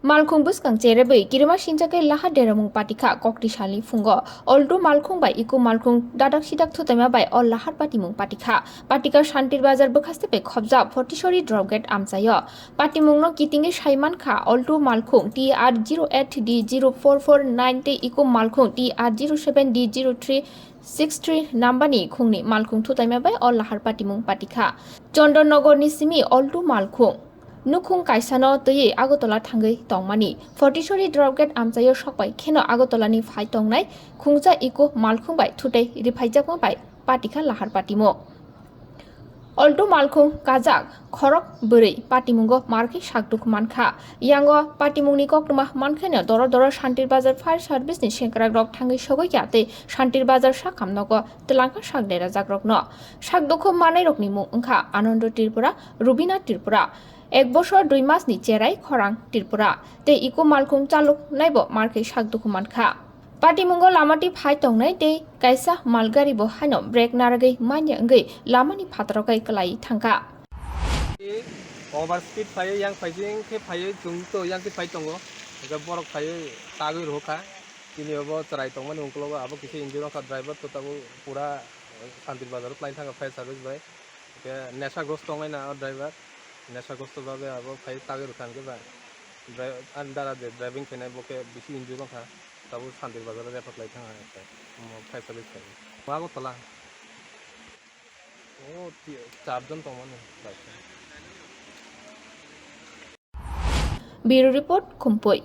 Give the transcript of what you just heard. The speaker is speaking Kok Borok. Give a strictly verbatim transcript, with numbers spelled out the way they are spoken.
Malkhung bwskang cherebwi kirima sinjakhe lahar deramung patikha kokti salni phungo. Oltu malkhung bai iku malkhung dadak sidak thutaima bai o lahar patimung patikha. Patika Shantir Bazar bwkhaste bai khobjak Fortisori drop gate amchaio. Patimungno kitingwi saimankha Oltu malkhung T R zero eight D zero four four nine tei iku malkhung T R zero seven D zero three six three number ni khungni malkhung thutaima bai o lahar patimung patikha. Chondonnogor ni simi Oltu malkhung nukhung kaisano twiwi Agartala thangwi tongmani. Fortisori drop gate amchaio sokbai kheno Agartala ni phai tongnai khungja iku malkhung bai thutai riphaijakma bai patikha lahar patimung. Oltu malkhung kajak khorok bwrwi patimungo markhe sakduk mankha. Yango patimungni koktwma mankheno doro doro Shantir Bazar Fire Service ni sengkrakrok thangwi sogwi kha tei Shantir Bazar sakham nogo twlangkha sak derajakrokno. Sakdukhu mannairokni mung wngkha Anando Tripura, Rubina Tripura, ek bosor dui masni cherai Khorang Tripura tei iku malkhung chaloknaibo markhe sakdukhu mankha. Patimungo lamati phai tongnai tei kaisa malgari bo haino brake narwgwi manya wngwi lamani phataro kai kwlai thangkha. Over speed phaiwi yang phaising khe phaiwi chwng to yang khe phai tongo. Hwnkhe borok phaiwi tagwi rwkha. Chini obo chwrai tongmani ukologo abo kisa injure wngkha driver to tabuk pura Shantir Bazar o kwlai thangkha fire service bai. Hwnkhe nesha grosto wngnai na o driver. Nesha grosto bagwi abo phaiwi tagwi rwkha hwnkhe ba. Dri-, ani dara je driving khainai bo khe bisi injure wngkha. Tabuk Shantir Bazar o refer khlai thangkha hwnkhe. Omo fire service phai. Agartala. O ti-, charjon tongmani bike. Bureau Report, Khumpui.